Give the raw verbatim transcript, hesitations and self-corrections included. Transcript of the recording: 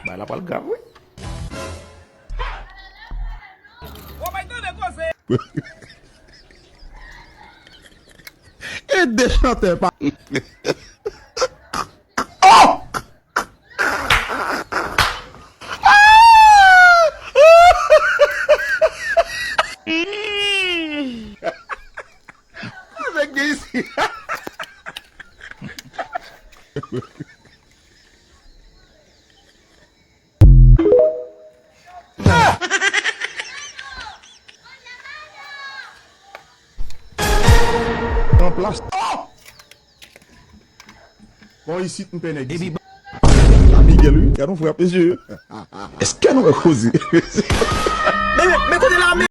Bay la pral grav, wi. E de chantè pa. Oh! Avèk gen isi. An plas. Oh! Bon, isit m pè nèg isit. A Miguel, wi. Gad yon frap, mesye. Èske nou wè koze? Men, men, men kote la, men?